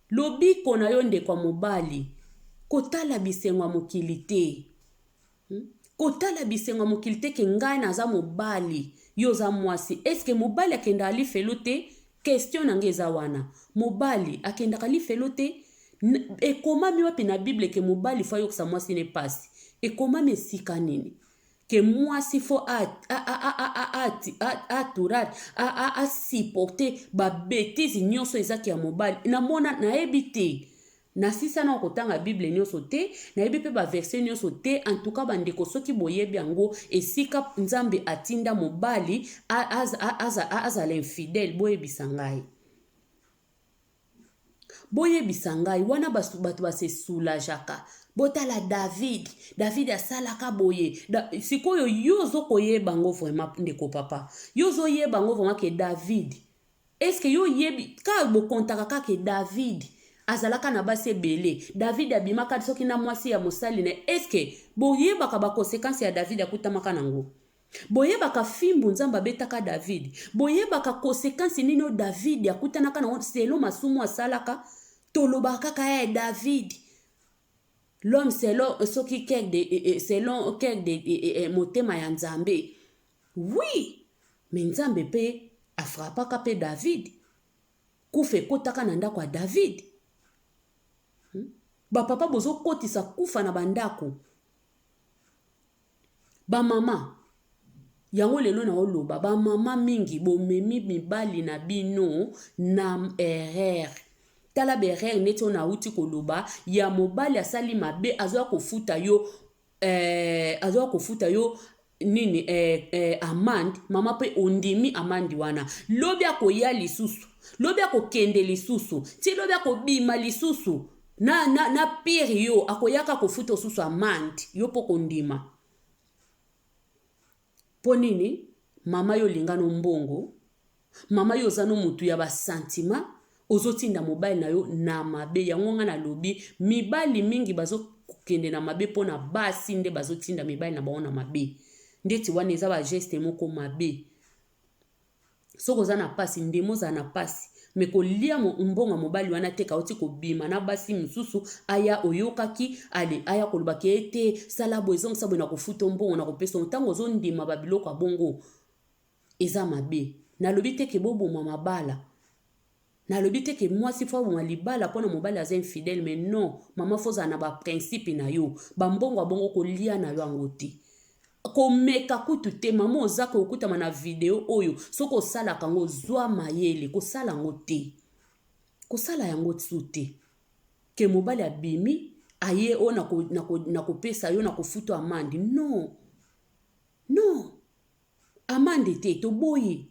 [SPEAKER 1] lobiko na yo ndeko ya mobali kotala bisengo ya mokili te hmm? Kotala bisengo ya mokili te ke ngai naza mobali yo oza mwasi eske mobali akendaka lifelo te question na ngai eza wana mobali akendaka lifelo te ekomami wapi na bible ke mobali fo ayokisa mwasi ne pasi ekomami esika nini ke mwasi fo atourade asupporte babetise nyonso ezaki ya mobali namona nayebi te Nasisa nao kotanga bible nionso te, nayebi pe ba verset nionso te, en tout cas ba ndeko soki boyebi yango esika Nzambe atinda mobali azala infidèle boyebisa ngai. Boyebisa ngai wana bato ba se soulageaka. Botala David, David asalaka boye. Da, sikoyo yo ozo koyeba yango vraiment ndeko papa. Yo ozo yeba yango vraiment ke David Est ce que yo oyebi kaka bokontaka kaka ke David azalaka na basi ebele David abimaka soki na mwasi ya mosali na est ce que boyebaka ba conséquences ya David akutamaka nango boyebaka fimbu nzambe abetaka David boyebaka conséquence nini oyo David akutanaka nango selon masumu asalaka tolobaka kaka eh, David l'homme selon soki cœur de eh, eh, selon cœur de eh, eh, motema ya nzambe Oui, mais Nzambe pe a frappaka pe David. Kufa ekotaka na ndako ya David. Hmm? Ba papa bozo kotisa kufa na ba ndako. Ba mama yango lelo na oloba ba mama mingi bomemi mibali na bino na erreur. Tala ba erreur neti oyo nauti koloba ya mobali asali mabe azoya kofuta yo eh, azoya kofuta yo nini eh, eh, amande mama mpe ondimi amande wana lobi akoya lisusu lobi akokende lisusu ti lobi akobima lisusu na, na, na pire yo akoyaka kofuta osusu amande yo mpo kondima Mpo nini mama yo olinga no mbongo mama yo oza no mutu ya ba sentiment ozotinda mobali na yo na mabe yango nga nalobi mibali mingi bazo kende na mabe mpo na basi nde bazotinda mibali na bango na mabe ndeti wana eza ba geste moko mabe soki oza na pasi ndemo ozala na pasi me kolia mbongo ya mobali wana te kauti kobima na basi mosusu aya oyokaki ale aya koloba ke ete sala boye ezongisa boye na kofuta mbongo na kopesa ntango ozondima babiloko ya bongo eza mabe nalobi te ke boboma mabala nalobi te ke mwasi fo aboma libala mpona mobali aza infidèle mais non mama fo ozala na baprincipe na yo bambongo ya bongo kolia na yo yango te komeka kutu te mama oza kokutama na video oyo soki osalaka yango zwa mayele kosala yango te kosala yango tsu te ke mobali abimi aye oyo nakopesa yo nakofuta amande non non amande te toboyi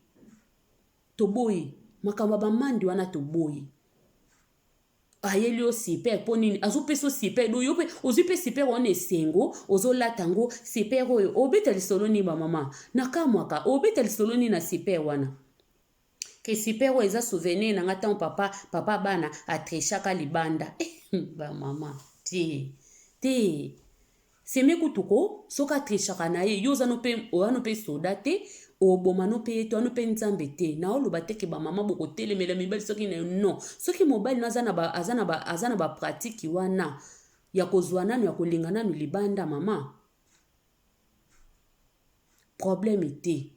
[SPEAKER 1] toboyi makambo ya bamande wana toboyi ayeli yo super mpo nini azopesa yo super do yo mpe ozwi mpe super wana esengo ozolata yango super oyo obeta lisolo nini bamama nakamwaka obeta lisolo nini na super wana ke super oyo eza souvenir na nga ntango papa papa bana atrechaka libanda eh, bamama te te Seme kutu ko soki a trichaka na ye yo oza no pe oza no pe soda te oboma no pe ye te oza no pe nzambe te na oloba te ke ba mama bokotelemela mibali soki na yo non soki mobali no aza na ba aza na ba aza na ba pratique wana ya kozwa nanu ya kolinga nanu libanda mama problème te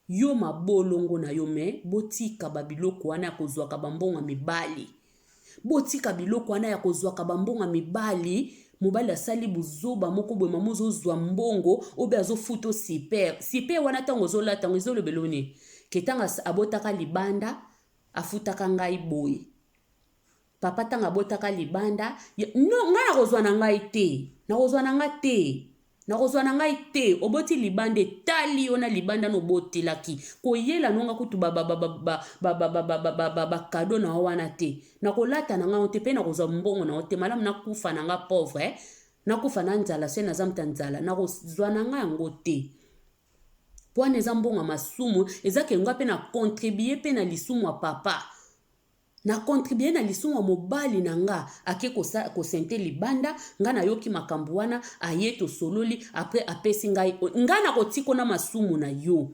[SPEAKER 1] Yo mabolongo na yo mais botika ba biloko wana ya kozwaka ba mbongo ya mibali botika biloko wana ya kozwaka ba mbongo ya mibali mobali asali buzoba moko boye mama ozozwa mbongo obe azofuta super super wana ntango ozolata yango ezolobela yo nini ke ntango abotaka libanda afutaka ngai boye papa ntango abotaka libanda no ngai nakozwa na ngai te nakozwa na ngai te nakozwa na ngai te oboti libanda etali yo na libanda na obotelaki koyela nonga kutu bakado na yo wana te nakolata na ngai te mpe nakozwa mbongo na yo te malamu nakufa na ngai pauvre eh? nakufa na nzala soki naza moto ya nzala nakozwa na ngai yango te mpo wana eza mbongo ya masumu eza ke ngai mpe na contribue mpe na lisumu ya papa. Na contribuer na lisumu ya mobali na nga ake kosente libanda, nga nayoki makambo wana, aye tosololi, après apesi ngai, nga nakotika na masumu na yo.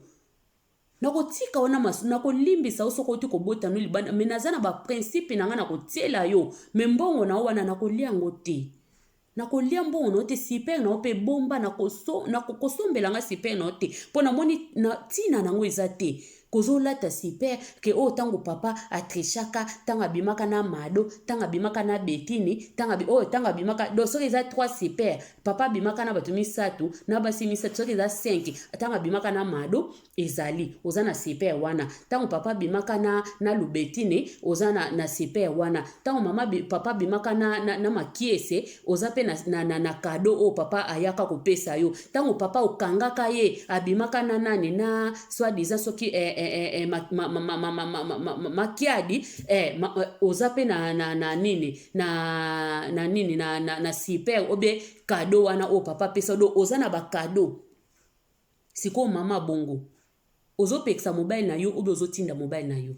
[SPEAKER 1] Nakotika yo na masumu, nakolimbisa yo soki oti kobota no libanda, mais naza na ba principe na nga nakotiela yo, mais mbongo na yo wana nakolia yango te. Nakolia mbongo na yo te, super na yo mpe bomba, nakosombela nga super na yo te, mpo namoni na ntina na yango eza te. Kozolata super ke oyo ntango papa atrichaka, ntango abimaka na Mado, ntango abimaka na Betini, ntango oyo ntango abimaka, donc soki eza 3 super, papa abimaka na bato misato, na basi misato, soki eza 5, ntango abimaka na Mado ezali oza na super wana, ntango papa abimaka na Lubetine oza na super wana, ntango mama papa abimaka na Makiese oza mpe na kado oyo papa ayaka kopesa yo, ntango papa okangaka ye abimaka na nani na soit disant soki Makiadi oza mpe na nini na nini na super obe kado wana oyo papa apesa do, oza na bakado. Sikoyo mama bongo ozopekisa mobali na yo obe ozotinda mobali na yo,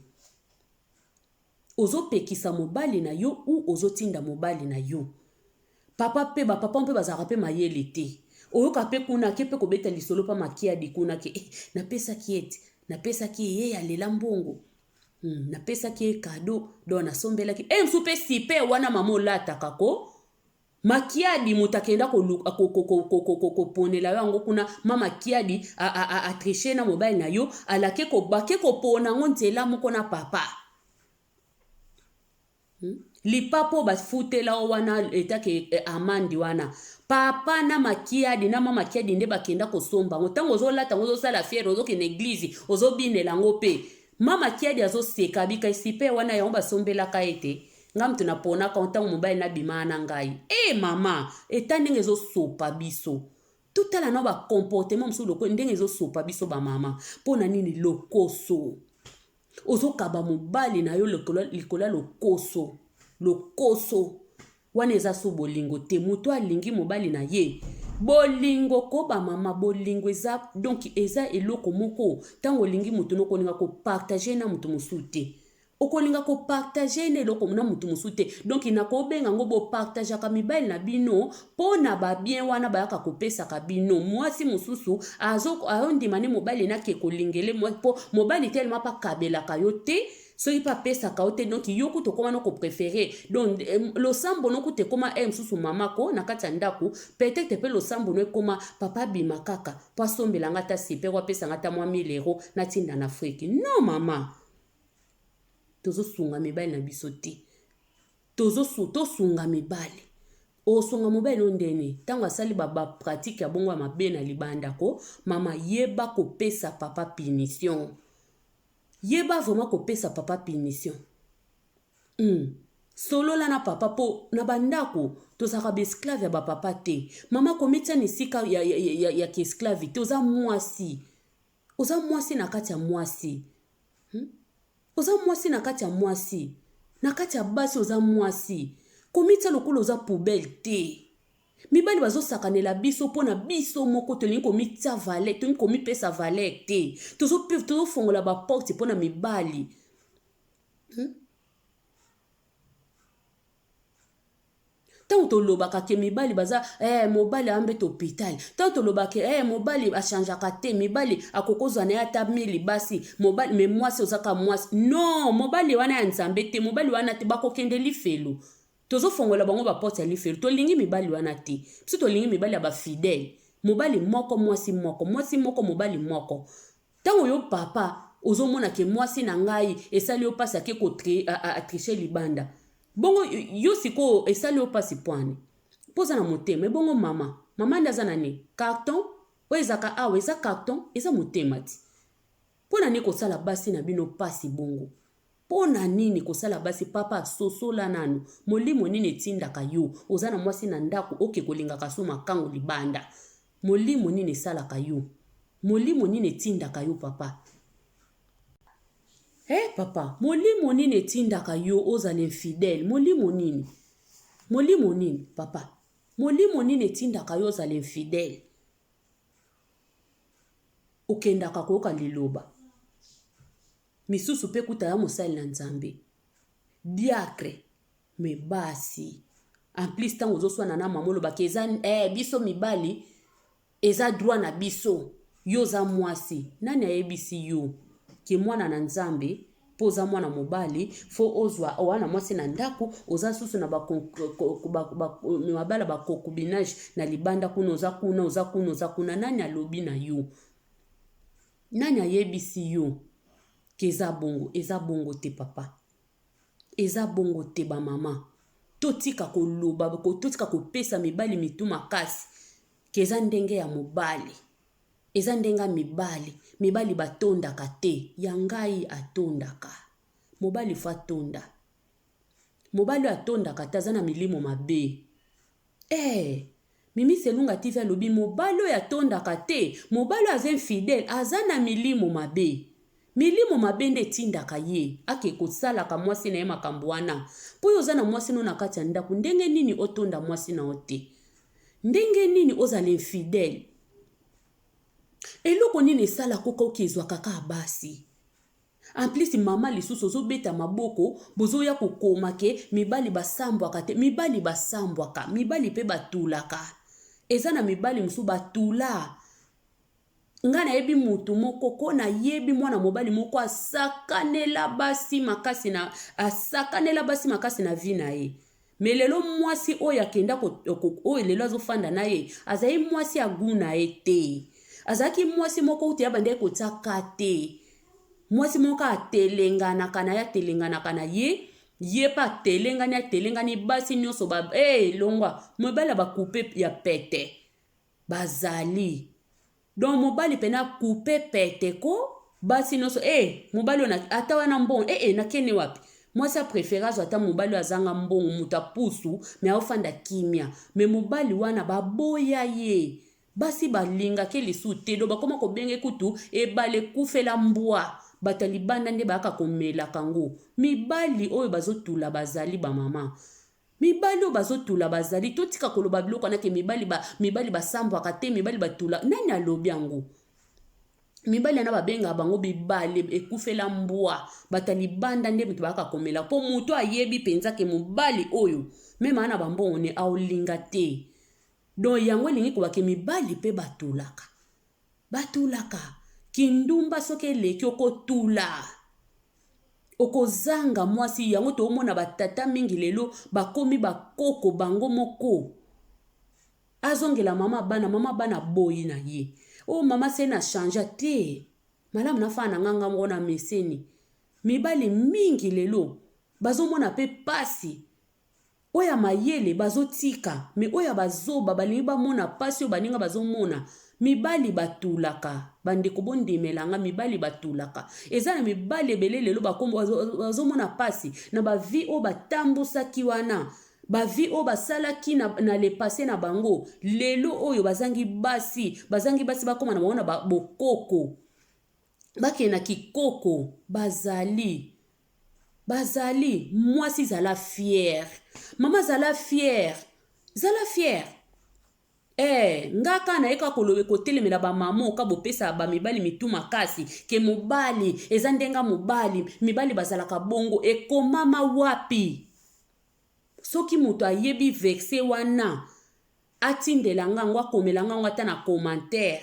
[SPEAKER 1] ozopekisa mobali na yo ou ozotinda mobali na yo. Papa pe bapapa mpe bazalaka mpe mayele te, oyoka mpe kuna ake mpe kobeta lisolo mpa Makiadi kuna ke napesaki ye te, napesaki ye alela mbongo, napesaki ye kado, donc nasombelaki mosusu mpe super wana mama olataka ko Makiadi moto akenda koponela yo yango kuna, ma Makiadi atriche na mobali na yo, alake bake kopona yango nzela moko na papa. Lipapo bafutela yo wana etake amandi wana, papa na Makiadi na ma Makiadi nde bakenda kosomba yango. Ntango ozolata yango ozosala fiere, ozokende eglise, ozobinela yango mpe ma Makiadi azoseka bika super wana yango basombelaka ye te. Nga moto naponaka ntango mobali nabima na ngai. Mama, eta ndenge ezosopa biso. Totala na ba comportement mosusu loko ndenge ezosopa biso ba mama. Mpo na nini lokoso? Ozokaba mobali na yo likolo ya lokoso. Lokoso wana eza so bolingo te. Moto alingi mobali na ye. Bolingo ko ba mama, bolingo eza donc eza eloko moko. Ntango olingi moto nokolinga kopartage na moto mosusu te. Okolinga kopartage na eloko na moto mosusu te. Donc nakobenga ngo bopartageaka mibali na bino mpo na babien wana bayaka kopesaka bino. Mwasi mosusu azondima ne mobali nake kolingele mpo mobali telema mpe akabelaka yo te, soki mpe apesaka yo te, donc yo kutu okóma no kopréféré. Donc losambo no kutu ekóma mosusu mama ko na kati ya ndako, peut-être mpe losambo no ekóma papa abima kaka mpo asombelanga ata super o apesanga ata mwa 1000 euro natinda na Afrique. Non mama, tozosunga mibali na biso te. Tosunga mibali. Osunga mobali no ndeni ntango asali bapratique ya bongo ya mabe na libanda ko mama, yeba kopesa papa punition. Yeba vraiment kopesa papa punition. Solola na papa mpo na bandako tozalaka baesclave ya bapapa te. Mama, komitia na esika ya kiesclave te. Oza mwasi, oza mwasi na kati ya mwasi, Oza mwasi na kati ya mwasi, na kati ya basi oza mwasi. Komitia lokola oza poubelle te. Mibali bazosakanela biso mpo na biso moko tolingi komitia valeur, tolingi komipesa valeur te. Tozofongola baporte mpo na mibali. Ntango tolobaka ke mibali baza mobali ayambeta hôpital, ntango tolobaka ke mobali achangeaka te, mibali akokozwa na ye ata mili basi mobali, me mwasi ozaka mwasi. Non, mobali wana ya Nzambe te, mobali wana te, bakokende lifelo. Tozofongola bango baporte ya lifelo. Tolingi mibali wana te. Biso tolingi mibali ya bafidèle, mobali moko mwasi moko, mwasi moko mobali moko. Ntango yo papa ozomona ke mwasi na ngai esali yo mpasi ake kotriche libanda bongo, yo sikoyo esali yo mpasi pwani mpo oza na motema ebongo. Mama, mama nde aza na nini? Carton oyo ezalaka awa eza carton, eza motema ti. Mpo na nini kosala basi na bino mpasi bongo? Mpo na nini kosala basi? Papa, sosola nanu molimo nini etindaka yo oza na mwasi na ndako oke kolingaka so makango libanda. Molimo nini esalaka yo? Molimo nini etindaka yo, papa? Papa, molimo nini etindaka yo ozala infidèle? Molimo nini? Molimo nini, papa? Molimo nini etindaka yo ozala infidèle? Okendaka koyoka liloba misusu mpe kuta ya mosali na Nzambe. Diacre mais basi en plus ntango ozoswana na mama olobaka eza eh, biso mibali eza droit na biso. Yo oza mwasi, nani ayebisi yo ke mwana na Nzambe mpo oza mwana mobali fo ozwa owana mwasi na ndako, oza susu na mabala baconcubinage na libanda kuna, oza kuna, oza kuna, oza kuna? Nani alobi na yo? Nani ayebisi yo ke eza bongo? Eza bongo te, papa, eza bongo te. Bamama, totika koloba, totika kopesa mibali mitu makasi ke eza ndenge ya mobali, eza ndenge ya mibali. Mibali batondaka te. Ya ngai atondaka. Mobali fo atonda. Mobali oyo atondaka te aza na milimo mabe. Eh, Mimi Selunga TV alobi mobali oyo atondaka te, mobali oyo aza infidèle, aza na milimo mabe. Milimo mabe nde etindaka ye ake kosalaka mwasi na ye makambo wana. Mpo oyo oza na mwasi no na kati ya ndako, ndenge nini otonda mwasi na yo te? Ndenge nini ozala infidèle? Eloko nini esalaka okoki ezwaka kaka basi? En plus mama lisusu ozobeta maboko, bozoya kokoma ke mibali basambwaka te. Mibali basambwaka, mibali mpe batulaka. Eza na mibali mosusu batula. Ngai nayebi mutu moko ko, nayebi mwana mobali moko asakanela basi makasi na asakanela basi makasi na vie na ye. Me lelo mwasi oyo akenda, oyo lelo azofanda na ye, azali mwasi ya gu na ye te. Azalaki mwasi moko uti abandaki kotia ka te, mwasi moko atelenganaka na ye, atelenganaka na ye, ye mpe atelengani, atelengani basi nyonso ba hey, longwa. Mobali ya bakupe ya pete bazali. Donc mobali pena coupe pete ko basi nyonso. E mobali oyo ata wana mbongo e, e nakende wapi? Mwasi apréféré azwa ata mobali oyo azanga mbongo, moto apusu me aofanda kimia. Me mobali wana baboya ye, basi balingaki lisusu te. Do bakoma kobenge kutu ebale ekufela mbwa, bato ya libanda nde bayaka komelaka yango. Mibali oyo bazotula bazali, bamama, mibali oyo bazotula bazali. Totika koloba biloko wana ke mibali basambwaka te, mibali batula. Nani alobi yango? Mibali wana babengaka bango bibale ekufela mbwa, bato ya libanda nde moto bayaka komela. Mpo moto ayebi mpenza ke mobali oyo meme aa na bambongo ne aolinga te. Donc yango elingi kobake mibali mpe batulaka, batulaka. Kindumba soki eleki, okotula, okozanga mwasi. Yango toomona batata mingi lelo bakomi bakoko bango moko. Azongela mama bana, mama bana boyi na ye. Oyo mama se na change te, malamu nafana na nganga moko na meseni. Mibali mingi lelo bazomona mpe pasi. Oyo ya mayele bazotika, me oyo ya bazoba balingi bamona pasi oyo baninga bazomona. Mibali batulaka, bandeko, bondimelanga, mibali batulaka. Eza na mibali ebele lelo bazomona pasi na bavie oyo batambusaki wana, bavie oyo basalaki na le passé na bango. Lelo oyo bazangi basi, bazangi basi, bakóma na bango na bokoko, bakende na kikoko. Bazali, bazali. Mwasi zala fière, mama zala fière, zala fière. Eh, nga kaka nayeka koloba, kotelemela bamama oka bopesa bamibali mitu makasi ke mobali eza ndenge mobali, mibali bazalaka bongo. Ekomama wapi? Soki moto ayebi verset wana, atindela nga yango, akomela nga yango ata na commentaire.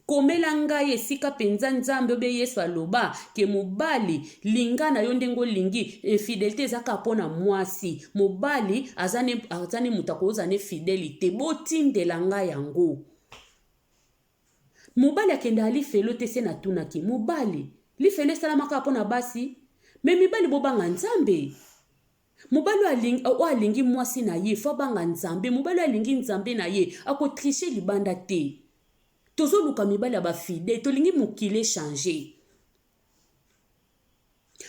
[SPEAKER 1] Komela ngai esika mpenza Nzambe obe Yesu aloba ke mobali linga na yo ndenge olingi, infidélité eza kaka mpo na mwasi, mobali aza ne moto akozala ne fidèle te. Botindela ngai yango. Mobali akendaka lifelo te. Se natunaki mobali, lifelo esalamaka mpo na basi? Me mibali, bobanga Nzambe. Mobali oyo alingi mwasi na ye fo abanga Nzambe. Mobali oyo alingi Nzambe na ye akotriche libanda te. Tozoluka mibali ya bafidèle, tolingi mokili echange,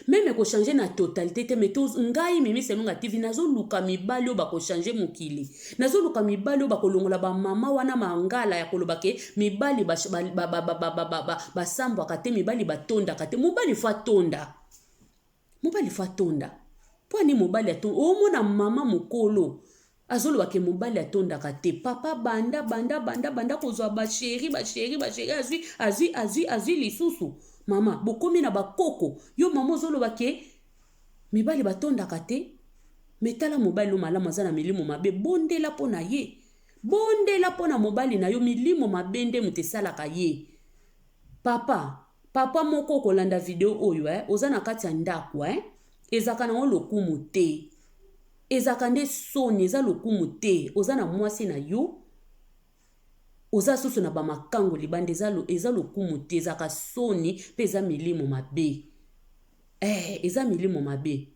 [SPEAKER 1] même ekochange na totalité te. Me ngai Mimi Selunga TV nazoluka mibali oyo bakochange mokili, nazoluka mibali oyo bakolongola bamama wana mangala ya koloba ke mibali basambwaka te, mibali batondaka te. Mobali fo atonda, mobali fo atonda. Mpo ani mobali atonda? Omona mama mokolo azoloba ke mobali atondaka te. Papa, banda banda banda banda kozwa bachéri, bachéri, bachéri, azwi, azwi, azwi, azwi lisusu. Mama, bokomi na bakoko. Yo mama ozoloba ke Mibali batondaka te. Mais tala mobali no malamu aza na milimo mabe, bondela mpo na ye. Bondela mpo na mobali na yo, milimo mabe nde moto esalaka ye. Papa, papa moko okolanda video oyo eh, oza na kati ya ndako eh, ezalaka nango lokumu te. Ezalaka nde soni, eza lokumu te. Oza na mwasi na yo, oza susu na bamakango libanda, eza, eza lokumu te, ezalaka soni mpe eza milimo mabe. Eh, eza milimo mabe.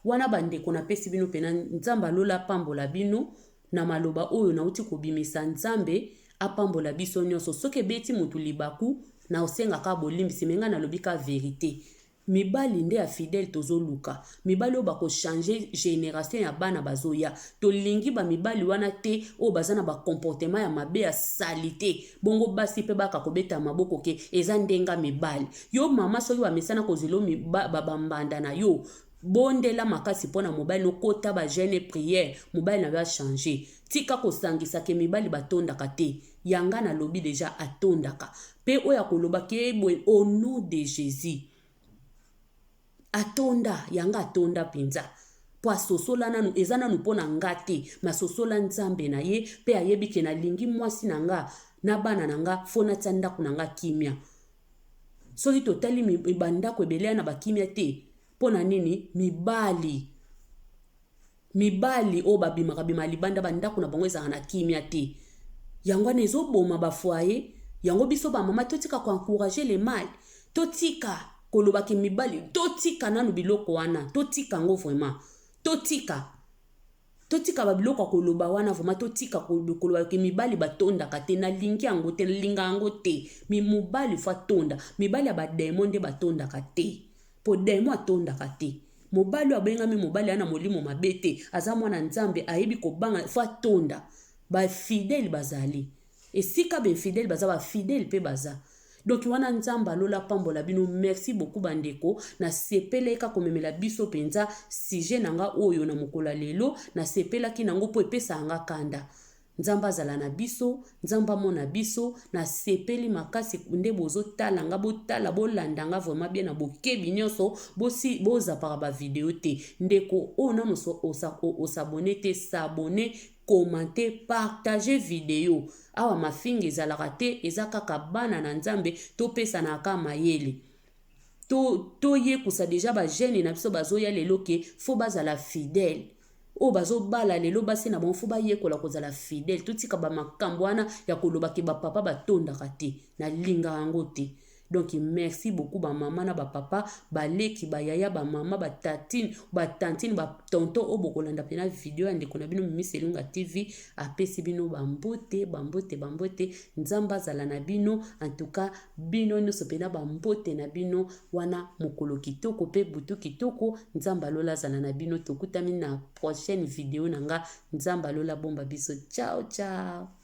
[SPEAKER 1] Wana bandeko napesi bino pena Nzambe alola apambola bino na maloba oyo nauti kobimisa. Nzambe apambola biso nyonso. Soki ebeti motu libaku, na osenga kaka bolimbisi, me ngai nalobi ka verite. Mibali nde ya fidèle tozoluka, mibali oyo bakochange génération ya bana bazoya. Tolingi bamibali wana te oyo baza na bacomportement ya mabe ya salite. Bongo basi mpe baka kobeta maboko ke eza ndenga mibali. Yo mama, soki bamesana kozela bambanda na yo, bondela makasi mpo na mobali nokota bajeûne, prière, mobali na yo achange. Tika kosangisa ke mibali batondaka te. Yanga nalobi deja, atondaka. Mpe oyo akoloba ke boye, au nom de Jésus, atonda. Yanga atonda mpenza mpo asosola nanu, eza nanu mpo na nga te. Masosola Nzambe na ye mpe ayebi ke nalingi mwasi na nga na bana na nga, fo natia ndako na nga kimia. Soki totali bandako ebele ya na bakimia te, mpo na nini? Mibali, mibali oyo babimaka bima libanda, bandako na bango ezalaka na kimia te. Yango wana ezoboma bafoyer. Yango biso bamama totika koencourage le mal, totika kolobaki mibali, totika nanu biloko wana, totika yango vraiment, totika, totika babiloko ya koloba wana vraiment, totika koloba ke mibali batondaka te. Nalingi yango te, nalinga yango te. Mi mobali fo atonda. Mibali ya badémon nde batondaka te, mpo démon atondaka te. Mobali oyo abengami mobali aya na molimo mabe te, aza mwana Nzambe, ayebi kobanga, fo atonda. Bafidèle bazali esika bainfidèle baza, bafidèle mpe baza. Donc wana Nzambe alola pambola bino. Merci beaucoup bandeko, nasepelaki komemela biso mpenza sujet na nga oyo na mokolo ya lelo. Nasepelaki nango mpo epesaka nga kanda. Nzambe azala na biso, Nzambe amona biso. Nasepeli makasi nde bozotala nga, botala, bolanda nga vraiment bien na bokebi nyonso. Bozapaka bavideo te. Ndeko oyo nano os'abonner te, s'abonner, commenter, partager video. Awa mafinga ezalaka te, eza kaka bana na Nzambe, topesanaka mayele, toyekusa deja bajeune na biso bazoya lelo ke fo bazala fidèle. Oyo bazobala lelo basi na bango, fo bayekola kozala fidèle. Totika bamakambo wana ya koloba ke bapapa batondaka te, nalingaka yango te. Donc merci beaucoup bamama na bapapa, baleki, bayaya, bamama, batatine, batantine, batonton oyo bokolanda mpena video ya ndeko na bino Mimi Elunga TV. Apesi bino bambote, bambote, bambote. Nzambe azala na bino. En tout cas bino nyonso mpena bambote na bino wana. Mokolo kitoko mpe butu kitoko. Nzambe alola azala na bino. Tokutami na prochaine video na nga. Nzambe alola bomba biso. Ciao, ciao.